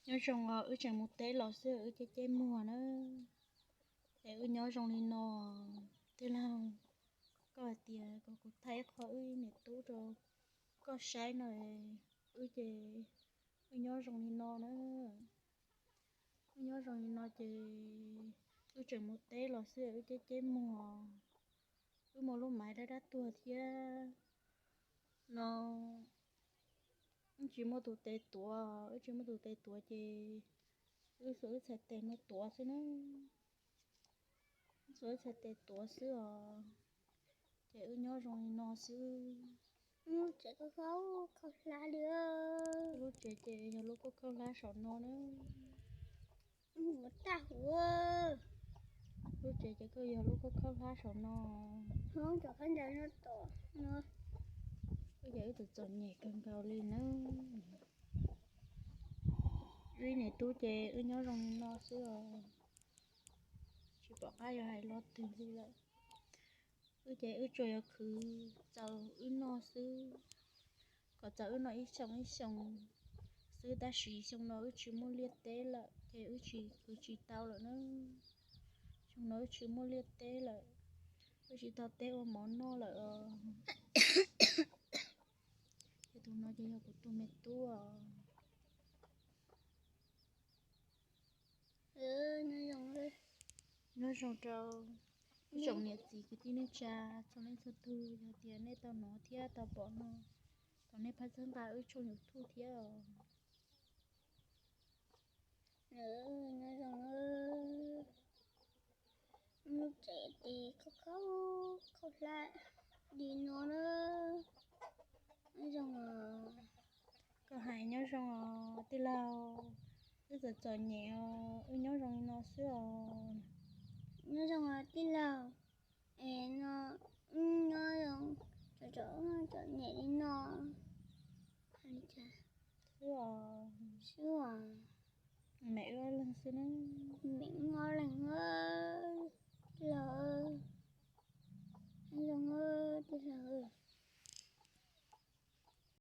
Nyob zoo os, wb tseem mus teb los xwb wb ceb ceb muag na. Es wb nyob zoo li no, tij laug, koj hais tias kom kuv thaij ib qho wb niam tub rau koj saib no. Wb ces wb nyob zoo li no na. Wb nyob zoo li no ces wb tseem mus teb los xwb wb ceb ceb muag. Wb muaj lub maiv dab dab tuag thiab no. Wb tsis muaj tus tes tuav, wb tsis muaj tus tes tuav ces wb xuas wb txhais tes no tuav xwb na. Wb xuas wb txhais tes tuav xwb os. Ces wb nyob zoo li no xwb. Lub tsev khaub khaub hlab li. Lub tsev ces yog lub khaub khaub hlab saum no na. Ua tag huv. Lub tsev ces kuj yog lub khaub khaub hlab saum no. Hoob cov phab ntsa no tom no. Wb ces wb txom txom nyem kawg nkaus li na. Wb niam tub ces wb nyob zoo li no xwb os. Tsis pom qab yuav hais lo twg li lawm. Wb ces wb tsuas yuav khwv txaus wb noj xwb, kom txaus wb noj ib xyoos ib xyoos xwb. Tab sis xyoo no wb tsis muaj liaj teb lawm ces wb tsis khwv tsis tau lawm na. Xyoo no wb tsis muaj liaj teb lawm, wb tsis tau teb ua mov noj lawm os. Ces tus no ces yog kuv tus me tub os. Nyob zoo rau ib tsoom niam txiv kwv tij neej tsa txhua leej txhua tus, yog tias nej tau hnov thiab tau pom no, thov nej pab txhawb nqa wb tshooj YouTube thiab os. Nyob zoo, lub tsev ces khaub khaub khaub hlab li no na. Nyob zoo os. Koj hais nyob zoo os tij laug, wb txom txom nyem os, wb nyob zoo li no xwb os. Nyob zoo os tij laug, es no wb nyob zoo txom txom nyem li no xwb os. Mem wb ob leeg xwb na. Mem wb ob leeg os.